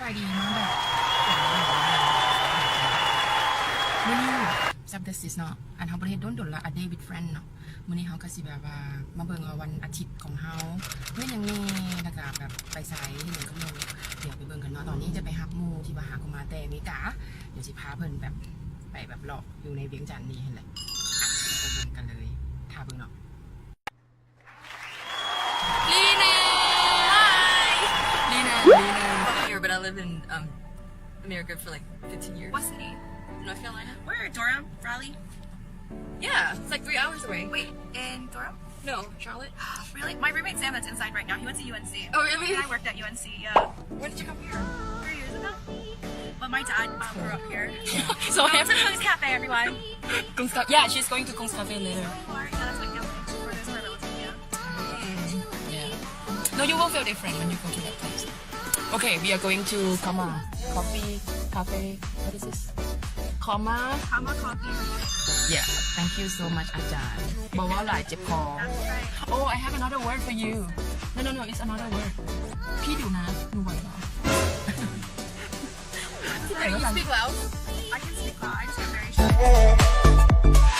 ສະບາຍດີ ມາແບບ ມື້ນີ້ Sub the Sis ເນາະ ອັນເຮົາບໍ່ໄດ້ເຮັດດົນໆລະ A Day with Friend ເນາະ. ມື້ນີ້ເຮົາກໍຊິແບບວ່າມາເບິ່ງວ່າວັນອາທິດຂອງເຮົາເຮັດຫຍັງແດ່ ແລ້ວກໍແບບໄປໃສ ເຮັດຫຍັງກັບໝູ່. ດຽວໄປເບິ່ງກັນເນາະ. ຕອນນີ້ຈະໄປຮັບໝູ່ທີ່ວ່າຫາກໍມາແຕ່ອາເມລິກາ. ດຽວຊິພາເພິ່ນແບບໄປແບບເລາະຢູ່ໃນວຽງຈັນນີ້ຫັ້ນແຫຼະ. ໄປເບິ່ງກັນເລີຍ ຖ້າເບິ່ງເນາະ. Lina! Hi! Lina, Lina. I'm from here, but I live in, um, America for, like, fifteen years. What city? North Carolina. Where? Durham? Raleigh? Yeah, it's, like, three hours away. Wait, in Durham? No, Charlotte. Really? My roommate Sam that's inside right now, he went to U N C. Oh, really? And I worked at U N C, yeah. When did you come here? Three years ago. But my dad, um, grew up here. So I went to Kung's Cafe, everyone. Kung's Ca-, yeah, she's going to Kung's Cafe later. Oh, yeah, that's my family. Or that's my relative, yeah. Mm, yeah. No, you won't feel different when you go to that place. Okay, we are going to Karma Coffee Cafe. What is this? Karma. Karma Coffee. Yeah, thank you so much ອາຈານ. ບໍ່ເວົ້າຫຼາຍເຈັບຄໍ. That's right. Oh, I have another word for you. No, no, no, it's another word. ພີ່ດຸນະ ໜູໄຫວເຫາ? Can you speak loud? I can speak loud. I just get very shy.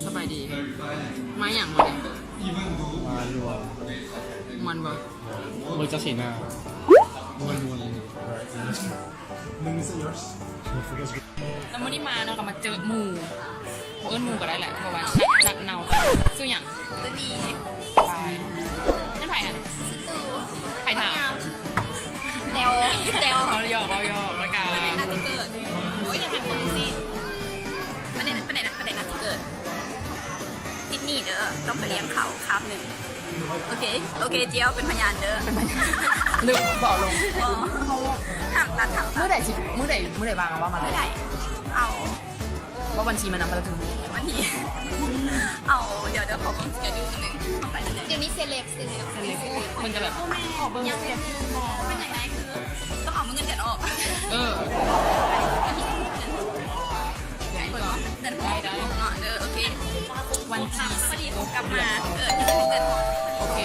ສະບາຍດີ. ມາຫຍັງມື້ນີ້? ມາລວມ. ມ່ວນບໍ່? ເບິ່ງເຈົ້າສີໜ້າ ມ່ວນໆເລີຍ. ແລ້ວມື້ນີ້ມາເນາະ ກໍມາເຈີໝູ່ ບໍ່ເອີ້ນໝູ່ກໍໄດ້ແຫຼະ ເພາະວ່າໜັກເນົ່າ. ຊື່ຫຍັງ? ໂຕນີ້. ໄປ. ນັ້ນໃຜຫັ້ນ? ໃຜຖາມ? ແຕວ ແຕວ. ເວົ້າຫຍອກ ເວົ້າຫຍອກ ແລ້ວກໍ ປະເດັນນັດທີ່ເກີດ. ໂອ້ຍ ຢ່າຖາມຄົນຈັ່ງຊີ້. ປະເດັນ ປະເດັນ ປະເດັນນັດທີ່ເກີດ. ຕິດໜີ້ເດີ ຕ້ອງໄປລ້ຽງເຂົາຄາບໜຶ່ງ. ໂອເຄ ໂອເຄ ຈຽວເປັນພະຍານເດີ. ເປັນພະຍານ. ລືມເວົ້າລົງ. ບໍ່. ເຮົາ ຖາມຕັດ ຖາມຕັດ. ມື້ໃດຊິ ມື້ໃດ ມື້ໃດວ່າງເອົາວ່າມາເລີຍ. ມື້ໃດ ເອົາ ວ່າວັນທີມານຳ ວັນທີ ເອົາ ດຽວ ດຽວຂໍເບິ່ງສະເກະດູນໜຶ່ງ. ດຽວນີ້ເຊເລັບ ເຊເລັບ ເຊເລັບ ເພິ່ນຈະແບບ ຂໍເບິ່ງສະເກະດູນໜຶ່ງ. ເປັນຫຍັງໄງ ຄືຕ້ອງເອົາເງິນເດືອນອອກ. ເອີ. ເດືອນຫົກເນາະ. ເອີ ໂອເຄ ວັນທີສິບຫົກ ກັບມາ. ເອີ ເດືອນຫົກ. ໂອເຄ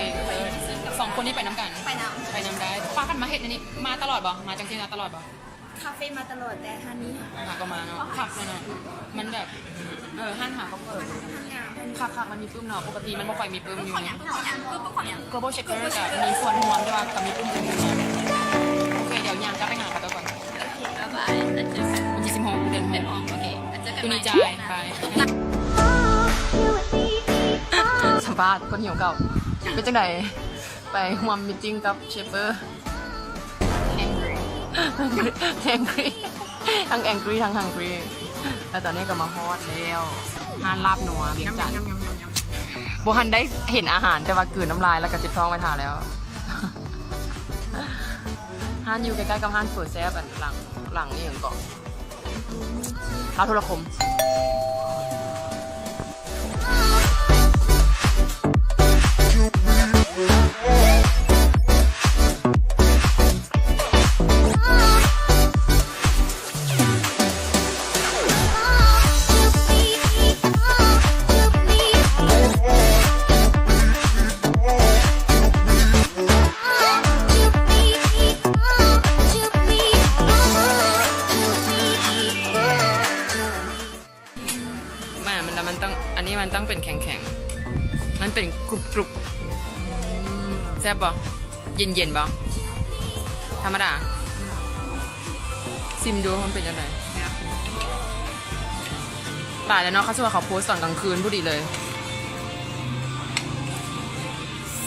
ສອງຄົນນີ້ໄປນຳກັນ. ໄປນຳ ໄປນຳໄດ້. ພາກັນມາເຮັດອັນນີ້ ມາຕະຫຼອດບໍ່? ມາຈັ່ງຊີ້ມາຕະຫຼອດບໍ່? ຄາເຟມາຕະຫຼອດ ແຕ່ຮ້ານນີ້ຫາກໍມາເນາະ. ຄັກເນາະ ມັນແບບ ເອີ ຮ້ານຫາກໍເປີດ. ຄັກໆ ມັນມີປຶ້ມເນາະ ປົກກະຕິມັນບໍ່ຄ່ອຍມີປຶ້ມຢູ່. ປຶ້ມຂອງຫຍັງ? ປຶ້ມຂອງຫຍັງ? Global Shaker ກໍມີສ່ວນຮ່ວມ ແຕ່ວ່າກໍມີປຶ້ມຄືກັນເນາະ. ໂອເຄ ດຽວຍ່າງກັບໄປຫາເຂົາເຈົ້າກ່ອນ. ໂອເຄ ບາຍບາຍ ແລ້ວເຈີກັນ. ວັນທີສິບຫົກ ເດືອນຫົກ. ໂອເຄ ແລ້ວເຈີກັນ. ໂຕນີ້ຈ່າຍ ໄປ. ສຳພາດຄົນຫິວເຂົ້າ ເປັນຈັ່ງໃດ ໄປຮ່ວມມີດຕິ້ງກັບເຊບເບີ? Angry angry ທັງ angry ທັງ hungry. ແລ້ວຕອນນີ້ກໍມາຮອດແລ້ວ ຮ້ານລາບນົວວຽງຈັນ. ບໍ່ທັນໄດ້ເຫັນອາຫານ ແຕ່ວ່າກືນນ້ຳລາຍ ແລ້ວກໍເຈັບທ້ອງໄປຖ້າແລ້ວ. ຮ້ານຢູ່ໃກ້ໆກັບຮ້ານເຝີແຊບ ອັນຫຼັງ ຫຼັງອີ່ຫຍັງເກາະ ທ້າວໂທລະຄົມ. ມາ ມັນ ແລ້ວມັນຕ້ອງ ອັນນີ້ມັນຕ້ອງເປັນແຂງໆ ມັນເປັນກຣຸບໆ. ແຊບບໍ່? ເຢັນໆບໍ່? ທຳມະດາ. ຊິມດູມັນເປັນຈັ່ງໃດ? ຕາຍແລ້ວເນາະ ເຂົາຊິວ່າເຂົາໂພສຕອນກາງຄືນພໍດີເລີຍ.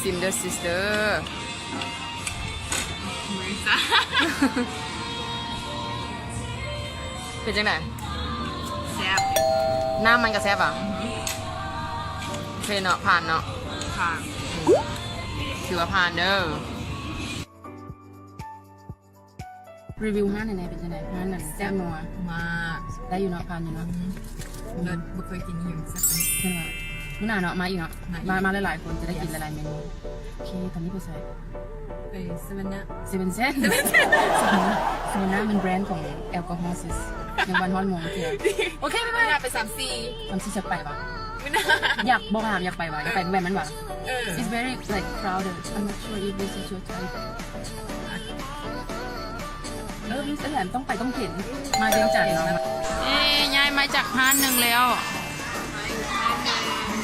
ຊິມເດີ ຊິສເຕີ. ເປັນຈັ່ງໃດ? ແຊບ. ນ້ຳມັນກໍແຊບຫວາ? ອືຮື. ໂອເຄເນາະ ຜ່ານເນາະ. ຜ່ານ. ອືມ ຖືວ່າຜ່ານເດີ. ຣີວິວຮ້ານແດ່ ເປັນຈັ່ງໃດ? ຮ້ານນັ້ນແຊບນົວ ມາກ ໄດ້ຢູ່ເນາະ ຜ່ານຢູ່ເນາະ ອືມ ເລີດ ບໍ່ເຄີຍກິນອີ່ຫຍັງແຊບປານນີ້ ແມ່ນບໍ່? ມື້ໜ້າເນາະ ມາອີກເນາະ ມາອີກ ມາ ມາຫຼາຍໆຄົນ ຈະໄດ້ກິນ Yes ຫຼາຍໆເມນູ. ໂອເຄ ຕອນນີ້ໄປໃສ? ໄປເຊເວັນນະ ເຊເວັນເຊັນ ເຊເວັນນະ ເຊເວັນນະ ເຊເວັນນະ ມັນແບຣນຂອງແອລກໍຮໍຊິສ ຍັງບໍ່ຮອດໂມງເທື່ອ. ໂອເຄ ບາຍບາຍ ໄປສາມສີ່ ສາມສີ່ ຊິໄປຫວາ? ມື້ໜ້າ ຢາກ ບໍ່ຖາມ ຢາກໄປຫວາ? ຢາກໄປແບບນັ້ນຫວາ? ເອີ It's very, like, crowded. I'm not sure if this is your type. ເອີ ມີສະແຫຼມ ຕ້ອງໄປ ຕ້ອງເຫັນ ມາວຽງຈັນເນາະ. ເອີ ຍ້າຍມາຈາກຮ້ານໜຶ່ງແລ້ວ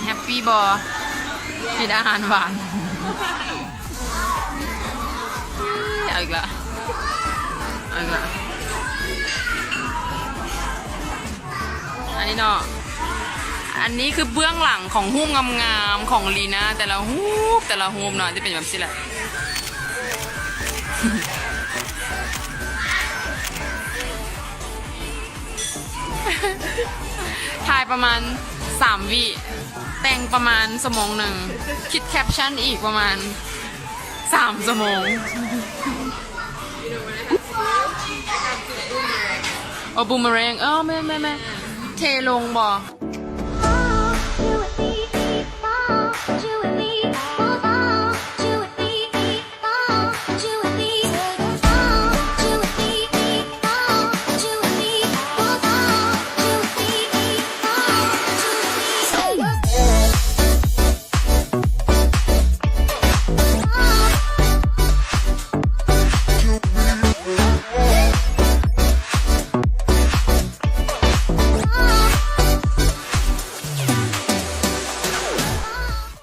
ແຮັບປີບໍ່? ເຮັດອາຫານຫວານ ເອົາອີກລະ ເອົາອີກລະ. ອັນນີ້ເນາະ ອັນນີ້ຄືເບື້ອງຫຼັງຂອງຮູບງາມໆຂອງລີນາ ແຕ່ລະຮູບ ແຕ່ລະຮູບເນາະ ຈະເປັນແບບຊີ້ແຫຼະ. ຖ່າຍປະມານສາມວິ ແຕ່ງປະມານຊົ່ວໂມງໜຶ່ງ ຄິດແຄັບຊັນອີກປະມານສາມຊົ່ວໂມງ. ໂອ ບູມເມແຣງ ເອີ ແມ່ນໆໆ ເທລົງບໍ່?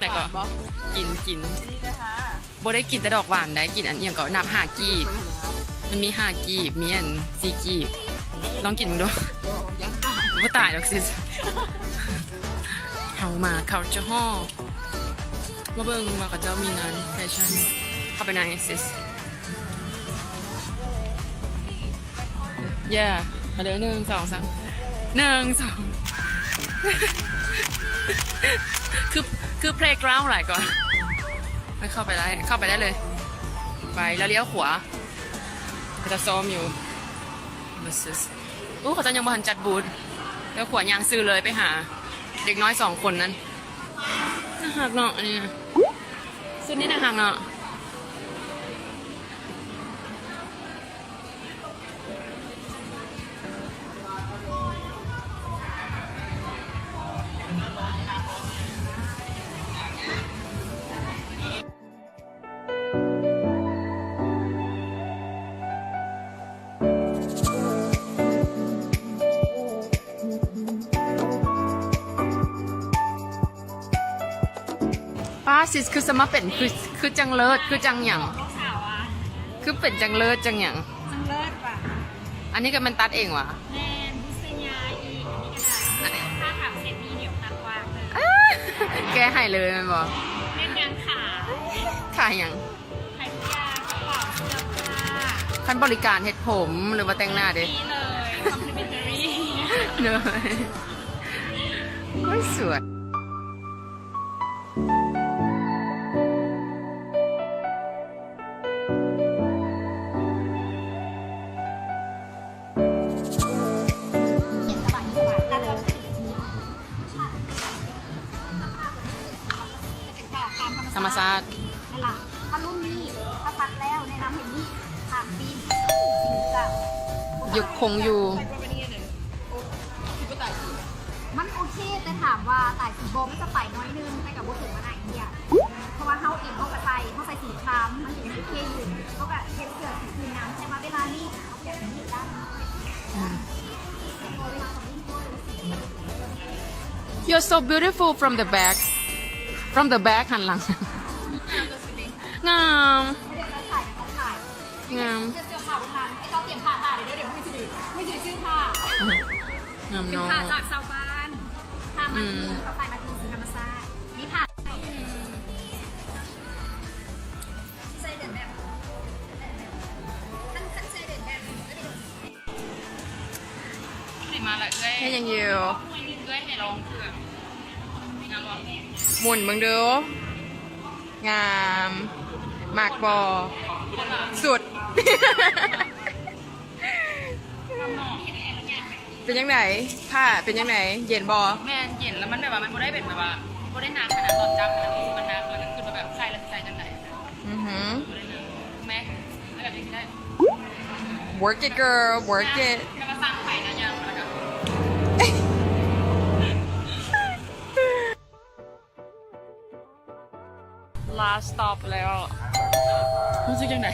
ແລ້ວກໍກິນ ກິນ ບໍ່ໄດ້ກິນແຕ່ດອກຫວານໃດ໋ ກິນອັນຫຍັງກໍນັບຫ້າກີບ ມັນມີຫ້າກີບ ມີອັນສີ່ກີບ ລອງກິນເບິ່ງດູ. ບໍ່ຕາຍດອກຊິສ. ເຮົາມາ Culture Hall ມາເບິ່ງວ່າເຂົາເຈົ້າມີງານແຟຊັ່ນ. ເຂົ້າໄປໃນ sis. Yeah ມາເດີ ໜຶ່ງ ສອງ ສາມ ໜຶ່ງ ສອງ ຄື ຄື playground ຫຼາຍກວ່າ. ໄປ ເຂົ້າໄປໄດ້ ເຂົ້າໄປໄດ້ເລີຍ. ໄປ ແລ້ວລ້ຽວຂວາ ເຂົາຈະຊ້ອມຢູ່. ອູ້ ເຂົາເຈົ້າຍັງບໍ່ທັນຈັດບູດ. ລ້ຽວຂວາຍ່າງຊື່ເລີຍ ໄປຫາເດັກນ້ອຍສອງຄົນນັ້ນ. ໜ້າຮັກເນາະ ອັນນີ້ນະ ຊຸດນີ້ໜ້າຮັກເນາະ. ປ້າ ຊິສ ຄືສະມາເປັນ ຄື ຄືຈັ່ງເລີດ ຄືຈັ່ງຫຍັງ ຄືເປັນຈັ່ງເລີດຈັ່ງຫຍັງ ຈັ່ງເລີດຫວາ? ອັນນີ້ກໍແມ່ນຕັດເອງຫວາ? ແມ່ນ ບຸສຍາອີກ ອັນນີ້ກໍໄດ້ ຖ້າຖາມເຊັດນີ້ດຽວຕັດກວ້າງເລີຍ ແກ້ໃຫ້ເລີຍແມ່ນບໍ່? ແມ່ນຫຍັງຂາຍ? ຂາຍຫຍັງ? ຂາຍທຸກຢ່າງ ກະເປົາ ເສື້ອຜ້າ ຄັນບໍລິການເຮັດຜົມ ຫຼືວ່າແຕ່ງໜ້າເດ? ມີເລີຍ complimentary ເລີຍ. ໂອ້ຍ ສວຍ. ທຳມະຊາດ ນັ້ນລະ ຖ້າລຸ້ນນີ້ ຖ້າຕັດແລ້ວ ແນະນຳໃຫ້ມີ ທາງ ຢູຄງຢູ່. ມັນໂອເຄ ແຕ່ຖາມວ່າຕາຍຊິບໍ່ ມັນຈະໄປໜ້ອຍໜຶ່ງ ແຕ່ກໍບໍ່ເຖິງຂະໜາດເຫຍ ເພາະວ່າເຮົາເອງເຮົາກໍໃສ່ ເຮົາໃສ່ສີຄຣາມ ມັນກໍຍັງໂອເຄຢູ່ ເຮົາກໍເຮັດເສື້ອສີຄຣີມນຳ ແຕ່ວ່າເວລານີ້ ອືມ. You're so beautiful from the back. From the back ຫັນຫຼັງ ງາມ. ງາມ ງາມເນາະ ເປັນຜ້າຈາກຊາວບ້ານ ຜ້າມັດໝົງ ອືມ ຜ້າມັດໝົງ ຜ້າໄຟມັດໝົງ ສີທຳມະຊາດ ມີຜ້າ ໃສ່ເດີນແບບ ຄັນ ຄັນໃສ່ເດີນແບບ ມາລະເອື້ອຍ ເຮັດຫຍັງຢູ່? ເອື້ອຍໃຫ້ລອງເຄື່ອງ ງາມບໍ່? ໝູນເບິ່ງດູ ງາມ ມັກບໍ່? ສຸດ. ເປັນຈັ່ງໃດ? ຜ້າເປັນຈັ່ງໃດ? ເຢັນບໍ່? ແມ່ນ ເຢັນ ແລ້ວມັນແບບວ່າ ມັນບໍ່ໄດ້ເປັນແບບວ່າ ບໍ່ໄດ້ໜັກຂະໜາດຕອນຈັບນະ ມັນໜັກ ແລ້ວມັນຄືແບບ ໃສ່ແລ້ວຊິໃສ່ຈັ່ງໃດ? ອືຮຶ ບໍ່ໄດ້ໜັກ ແມ່ນ ແລ້ວແບບນີ້ຊິໄດ້ Work it girl, work it. ແລ້ວກໍສັ່ງໄປນະ ຍ່າງ ແລ້ວກໍ Last stop ແລ້ວ ຮູ້ສຶກຈັ່ງໃດ?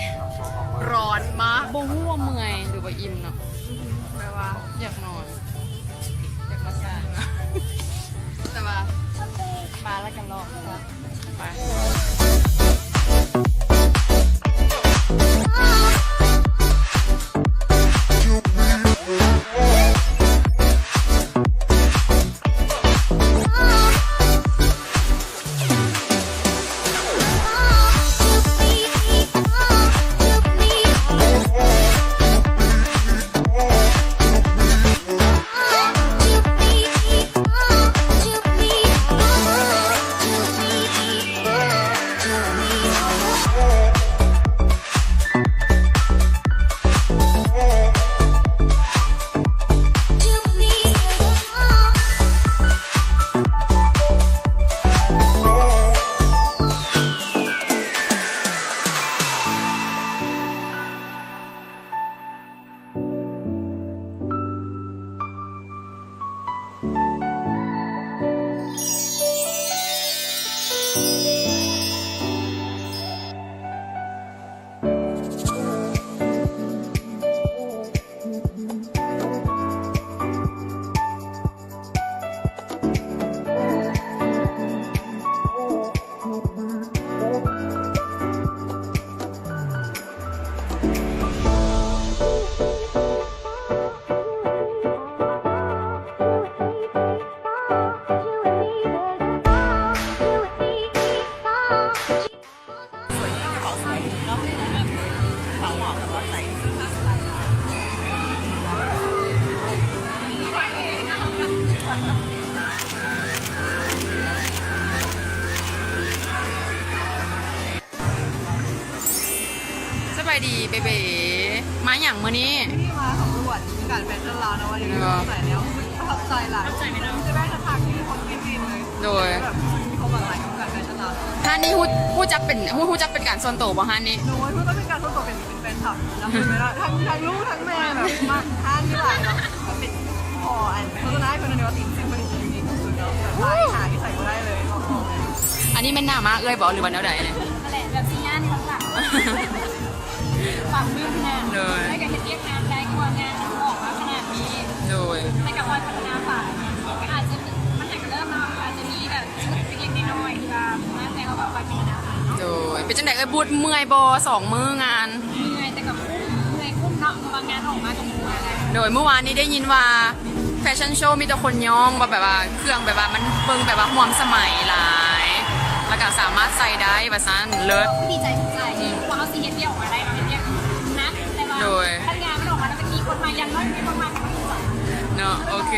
ຮ້ອນມາກ ບໍ່ຮູ້ວ່າເມື່ອຍ ຫຼືວ່າອີ່ມເນາະ ແບບວ່າຢາກນອນ ຢາກມາສານ ແຕ່ວ່າມາແລ້ວກໍລອງ ໄປ.ສະບາຍດີເບເບ ມາຫຍັງມື້ນີ້? ມື້ນີ້ມາສຳຫຼວດວງການແຟຊັ່ນລາວເນາະ ວ່າຢູ່ໃນວງການແນວ ປະທັບໃຈຫຼາຍ ປະທັບໃຈແມ່ນບໍ່? ຄືແມ່ນສະຖານທີ່ຄົນເກັ່ງໆເລີຍ ໂດຍ ແບບມີຄວາມຫຼາກຫຼາຍວງການແຟຊັ່ນລາວ. ຮ້ານນີ້ຮູ້ ຮູ້ຈັກເປັນ ຮູ້ ຮູ້ຈັກເປັນການສ່ວນໂຕບໍ່ຮ້ານນີ້? ໂດຍ ຮູ້ຈັກເປັນການສ່ວນໂຕ ເປັນ ເປັນແຟນຄລັບ ນຳເພິ່ນແມ່ນ ທັງ ທັງລູກທັງແມ່ແບບມັກຮ້ານນີ້ຫຼາຍເນາະ ເປັນ ພໍອັນໂຄສະນາໃຫ້ເພິ່ນແນວຕິດ ເພິ່ນດີທີ່ສຸດເນາະ ແບບວ່າຫາທີ່ໃສ່ບໍ່ໄດ້ເລີຍ ບອກເລີຍ. ອັນນີ້ແມ່ນໜ້າມ້າເອື້ອຍບໍ່ ຫຼືວ່າແນວໃດ? ນັ້ນແຫຼະ ແບບຊິຍ່ານນີ້ລະ ຝາກເມືອງນະ ໂດຍ ແລ້ວກໍເຮັດວຽກງານໄດ້ ກວ່າງານອອກມາຂະໜາດນີ້ ໂດຍ ແລ້ວກໍຄ່ອຍພັດທະນາໄປ ກໍອາດຈະມີ ມັນຫາກໍເລີ່ມເນາະ ອາດຈະມີແບບຈຸດເລັກໆນ້ອຍໆ ທີ່ວ່າມາແຕ່ເຮົາກໍຄ່ອຍພັດທະນາໄປເນາະ ໂດຍ. ເປັນຈັ່ງໃດເອື້ອຍບູດ ເມື່ອຍບໍ່ ສອງມື້ງານ? ເມື່ອຍ ແຕ່ກໍຄຸ້ມ ເມື່ອຍຄຸ້ມເນາະ ເພາະວ່າງານອອກມາກໍມ່ວນ. ໂດຍ ມື້ວານນີ້ໄດ້ຍິນວ່າ ແຟຊັ່ນໂຊມີແຕ່ຄົນຍ້ອງ ວ່າແບບວ່າເຄື່ອງແບບວ່າມັນເບິ່ງແບບວ່າຮ່ວມສະໄໝຫຼາຍ ແລ້ວກໍສາມາດໃສ່ໄດ້ວ່າຊັ້ນ ເລີດ. ດີໃຈ ດີໃຈ ທີ່ວ່າເຮົາຊິເຮັດວຽກອອກມາໄດ້ເນາະ ເຮັດວຽກໜັກ ແຕ່ວ່າ ໂດຍ ຄັນງານມັນອອກມາແລ້ວມັນມີຄົນມາ ຢ່າງໜ້ອຍມີຄົນມາກໍດີໃຈເນາະ. ໂອເຄ.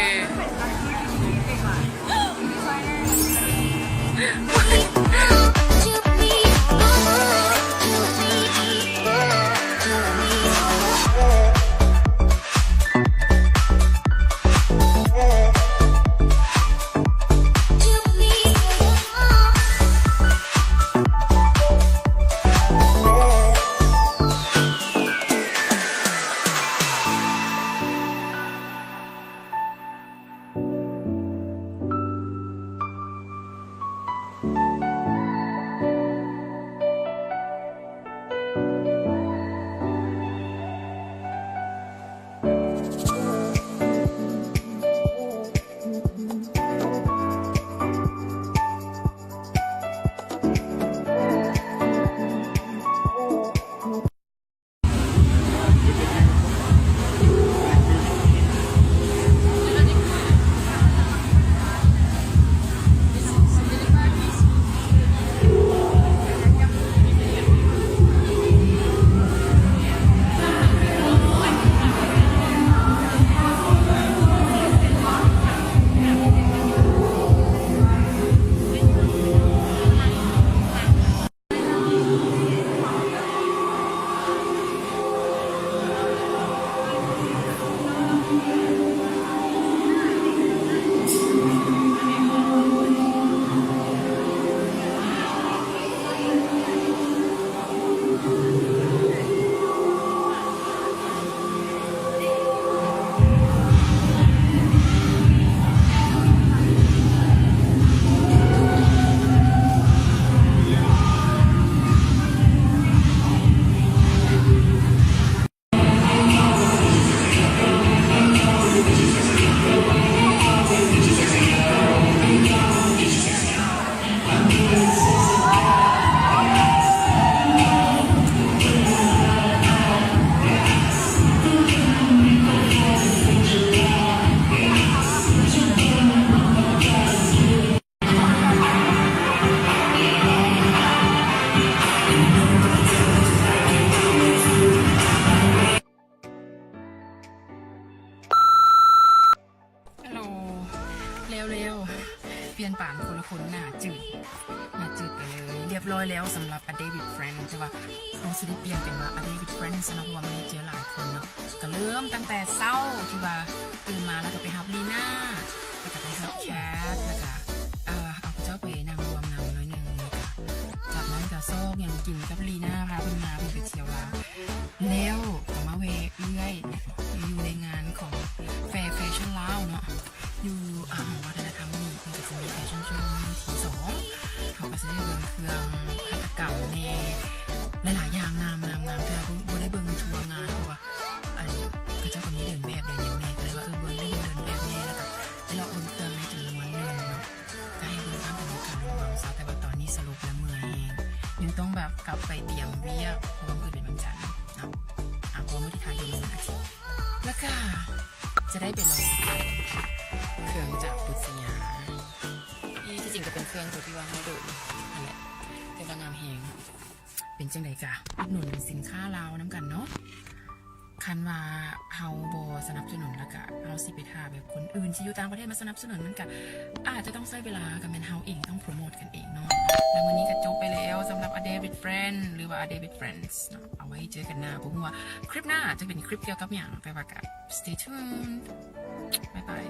แล้วๆ เปลี่ยนปานคนละคน หน้าจืด หน้าจืดไปเลย เรียบร้อยแล้วสำหรับ A Day with Friends แต่ว่าเราสิได้เปลี่ยนเป็นว่า A Day with Friends เนาะ เพราะว่ามันได้เจอหลายคนเนาะ ก็เริ่มตั้งแต่เช้าที่ว่าตื่นมาแล้วก็ไปรับลีน่า แล้วก็ไปรับแคท แล้วก็ เอ่อ เอาเขาเจ้าไปนั่งรวมนำหน่อยหนึ่ง แล้วก็จากนั้นก็ซอกหยังกินกับลีน่า พาเพิ่นมา เพิ่นไปเที่ยวลาว แล้วก็มาแวะเอื้อย อยู่ในงานของ Fair Fashion ลาวเนาะ อยู่ อ่า หอวัฒนธรรมนี่ เพิ่นก็สิมีแฟชั่นโชว์มื้อที่สอง เฮาก็สิได้เบิ่งเครื่องหัตถกรรมแหน่ หลายๆ อย่าง งามๆๆ แต่ว่าบ่ได้เบิ่งทั่วงาน เพราะว่า อัน เขาเจ้าก็มีเดินแบบเดินหยังแหน่ ก็เลยว่า เออ เบิ่ง ได้เบิ่งเดินแบบแหน่ แล้วก็ได้เลาะเบิ่งเครื่องในจำนวนหนึ่งเนาะ ก็ให้เบิ่งภาพบรรยากาศรวมๆซะ แต่ว่าตอนนี้สรุปแล้วเมื่อยแฮง ยังต้องแบบกลับไปเตรียมเวียก เพราะว่ามื้ออื่นเป็นวันจันทร์เนาะ อ่ะ เพราะว่ามื้อที่ถ่ายอยู่มันวันอาทิตย์ แล้วก็จะได้ไปลองเครื่องจักรปุษยา ที่ ที่จริงก็เป็นเครื่องตัวที่ว่าเฮาโดนนั่นแหละ แต่ว่างามแฮง เป็นจั่งใดก็อุดหนุนสินค้าลาวนำกันเนาะ คันว่าเฮาบ่สนับสนุน แล้วก็เฮาสิไปท่าแบบคนอื่นที่อยู่ต่างประเทศมาสนับสนุน มันก็อาจจะต้องใช้เวลา ก็แม่นเฮาเองต้องโปรโมทกันเองเนาะ แล้วมื้อนี้ก็จบไปแล้วสำหรับ A Day with Friend หรือว่า A Day with Friends เนาะ เอาไว้เจอกันหน้า บ่ฮู้ว่าคลิปหน้าจะเป็นคลิปเกี่ยวกับหยัง แต่ว่าก็ stay tuned บ๊ายบาย